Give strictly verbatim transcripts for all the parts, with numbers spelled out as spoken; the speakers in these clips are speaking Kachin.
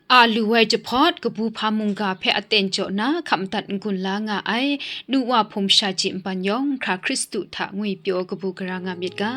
A lu ai jahpawt, kabu hpa mungga hpe aten jaw na hkap madat n-gun la nga ai, nu wa hpung masha ji npan yawng hkra Hkristu hta ngwipyaw kabu gara nga myit ga.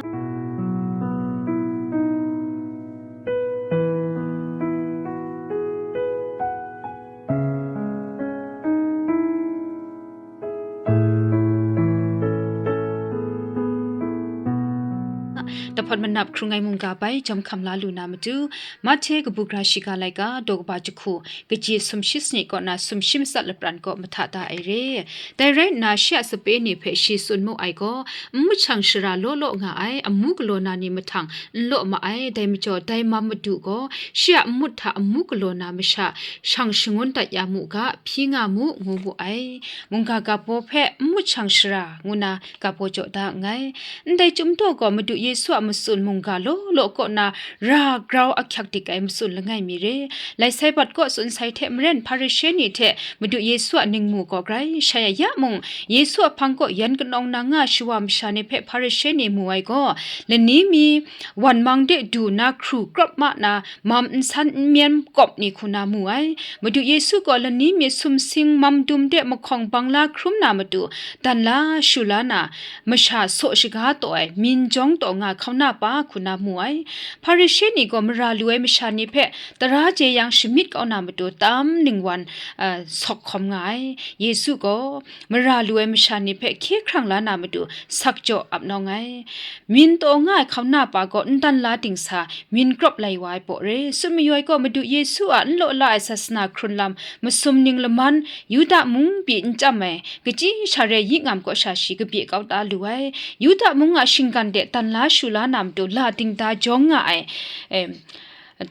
Dahpawt manap hkrung ai mungga bai jawm hkam la lu na matu, Mahte kabu gara shiga laika daw kaba jahku, kaji sumshi sanit kaw na sumshi matsat lapran kaw mahta da ai re. Dai rai nna, shi a sape ni hpe shi tsun mu ai gaw, n machang shara law law nga ai, amu galaw na ni mahtang n law ma ai, dai majaw dai mam madu gaw, shi a nmut hta amu galaw na masha shang shangun dat ya mu ga, hpyi nga mu, ngu mu ai. Mungga ga baw hpe n machang shara ngu na ga baw jaw da nngai. Ndai chyum daw gaw Madu Yesu a matsun mungga law law kaw na ra grau ahkyak dik ai matsun langai mi re. Lai sai bat kaw tsun sai hte maren Hparishe ni hte Madu Yesu a ningmu gaw grai shai a ya mung, Yesu a hpang kaw yan kanawng na nga shawa masha ni hpe Hparishe ni mu ai gaw, lani mi wan mang de du na hkru krawp ma na, mam nsan n myen kawp ni hku na mu ai. Madu Yesu gaw lani mi sumsing mam dum de mahkawng bang la hkrum na matu, dan la shu la na, masha saw shaga taw ai, min jawng taw nga hkauna pa hku na mu ai. Hparishe ni gaw mara lu ai masha ni hpe tara jai yang shamyit kau na matu, tam ningwan, a, sawk hkawm nga ai. Yesu gaw mara lu ai masha ni hpe hkye hkrang la na matu, sak jaw ap nawng ai. Min taw nga ai hkauna pa gaw n dan la dingsa, min krawp lai wa ai baw re. Tsun mayu ai gaw, Madu Yesu a n law la ai sasana hkrun lam, masum ning laman, Yuda mung pyi n chyam ai, kachyi sha re yi ngam kaw sha shi kabye kau ta lu ai. Yuda mung a shinggan de dan la shu la na matu, la dingda jawng nga ai, em,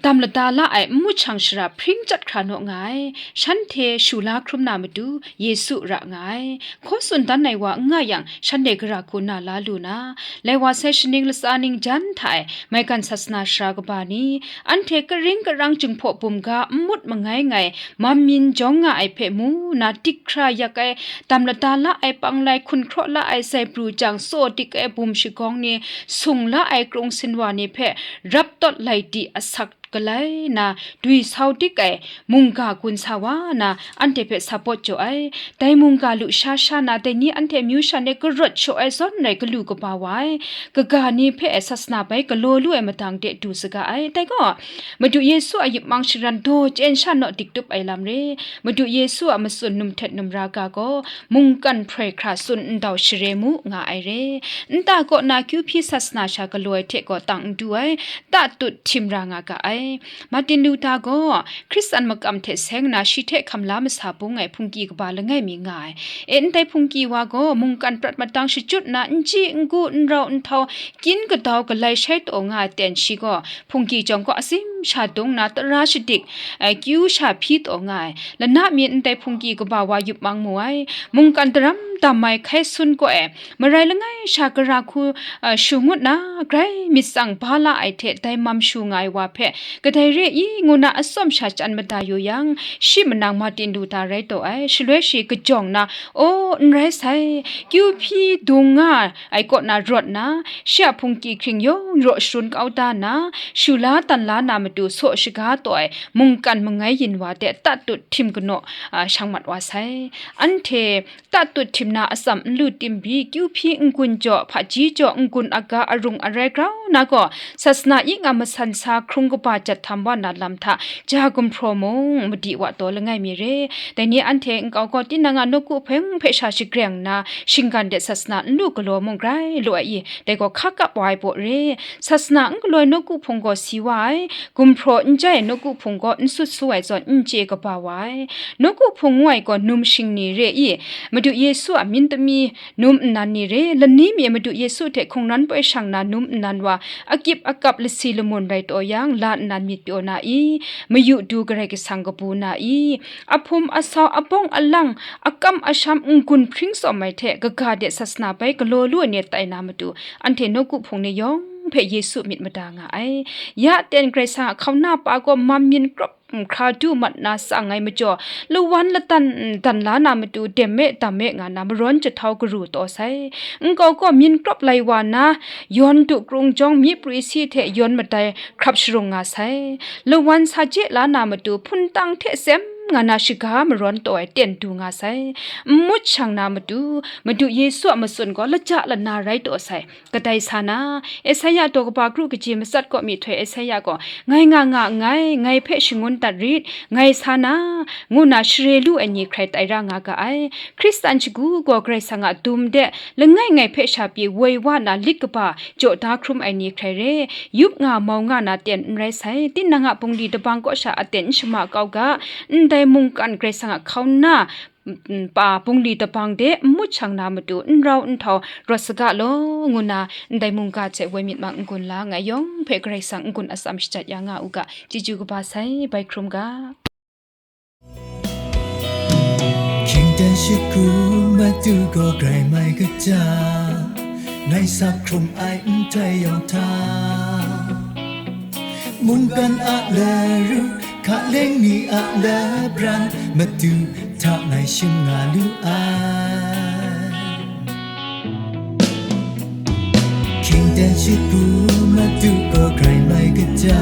dam lada la ai n machang shara hpring chyat hkra naw nga ai. Shanhte shu la hkrum na matu, Yesu ra nga ai. Hkaw tsun dan ai wa n nga yang, shanhte gara hku na la lu na, lai wa sai shaning latsa ning jan hta e, maigan sasana sara kaba ni, anhte karing karang jinghpaw bum ga n mut mangai ngai, mam min jawng nga ai hpe mu na, dik hkra yak ai, dam lada la ai, panglai hkun hkraw la ai, zaibru jang tsaw dik ai, bum shagawng ni, sung la ai, krung sinwa ni hpe rap tawt lai di asak galai na, dwi sau dik ai, mungga gun sa wa na, anhte hpe sa pawt jaw ai. Dai mungga lusha sha na, dai ni anhte amyu sha ni karawt shaw ai zawn rai galu kaba wa ai, kaga ni hpe sasana bai galaw lu ai madang de du saga ai. Dai gaw, Madu Yesu a yip mang sharan daw chyen sha naw dik tup ai lam re. Madu Yesu a matsun num htet num ra ga gaw, mungkan hproi hkra tsun ndau share mu nga ai re. Nta kaw na kyu hpyi sasana sha galaw ai hte gaw tang n du ai, tatut htim ra nga ga ai. Martin Luther gaw, Hkristan makam hte seng nna, shi hte hkam la masa bung ai hpungki kaba langai mi nga ai. E, ndai hpungki wa gaw, mungkan prat madang shachyut nna, n chyi, n gu, n rau, n htau, kyin kadau, galai shai taw nga ai ten shi gaw, hpungki jawng kaw asim sha dung nna, tara shadik, eh, kyu sha hpyi taw nga ai. Lana mi ndai hpungki kaba wa yup mang mu ai. Mungkan daram dam ai hkai sun gaw e, marai langai sha gara hku, eh, shu ngut na, grai myit tsang ba la ai hte dai mam shu nga ai wa hpe, kadai re i, ngu na atsawm sha chyan mada yu yang, shi manang Martin Luther rai taw ai. Shaloi shi kajawng na, aw, n rai sai, kyu hpyi dung nga ai kaw na rawt na, shi a hpungki hkring yawng raw sharun kau da na, shu la dan la na matu saw shaga taw ai mungkan mangai yin wa de tatut htim kanaw, a, shang mat wa sai. Anhte tatut htim na atsam n lu tim pyi, kyu hpyi n-gun jaw, hpaji jaw n-gun aga arung arai grau na gaw, sasana i nga masan sa hkrung kaba jat htam wa na lam hta, ja gumhpraw mung madi wa taw langai mi re. Dai ni anhte nkau gaw tinang a nawku hpeng hpe sha shagreng nna, shinggan de sasana n lu galaw mung grai lu ai i, dai gaw hka kap wa ai baw re. Sasana n galaw ai nawku hpung gaw si wa ai, gumhpraw n jai ai nawku hpung gaw n sut su ai zawn n chye kaba wa ai. Nawku hpung ngu ai gaw num shingni re i, Madu Yesu a myit dumi num nnan ni re, lani mi Madu Yesu hte hkungran poi shang na num nnan wa, akyip akap lasi lamun rai taw yang, la nnan myit pyaw na i, mayu du Karai Kasang kabu na i, ahpum asau, abawng alang, akam asham n-gun hpring tsawm ai hte, kaga de sasana bai galaw lu ai ni tai na matu, anhte nawku hpung ni yawng hpe Yesu myit mada nga ai. Ya ten Karai Kasang a hkauna pa gaw mam myin krawp hkra du mat na tsang ai majaw, lawan latan dan la na matu dem e dam e nga na marawn jahtau garu taw sai. Nkau gaw myin krawp lai wa na, yawn du krung jawng myi prwi si hte yawn madai hkrap sharung nga sai. Lawan sa je la na matu hpun tang hte sem nga na shaga marawn taw ai ten du nga sai. Nmut shang na matu, Madu Yesu a matsun gaw laja lana rai taw sai. Kadai sa na, Esaia daw kaba kru kaji matsat kaw myihtoi Esaia gaw, "Ngai nga nga nngai, ngai hpe shangun dat rit, ngai sa na," ngu na share lu ai ni hkrai tai ra nga ga ai. Hkristan shagu gaw Karai Kasang a dum de, langai ngai hpe sha pyi woi wa na lit kaba jaw da hkrum ai ni hkrai re, yup nga mau nga na ten n rai sai, tinang a bungli dabang kaw sha aten n shama kau ga, ndai mungkan Karai Kasang a hkauna, n-, n-, pa bungli dabang de n mut shang na matu n rau n htau rawt saga law, ngu na ndai mungga hte woi myit ma n-gun la, ngai yawng hpe Karai Kasang n-gun atsam shajat ya nga u ga, chyeju kaba sai, bai hkrum ga. Hkying ten shit hkrum Madu gaw grai mai kaja, ngai sap hkrum ai ndai yawng hta. Mungkan a laru, hkaleng ni a labran, Madu hta ngai shim nga lu ai. Hkying ten shit hkrum Madu gaw grai mai kaja,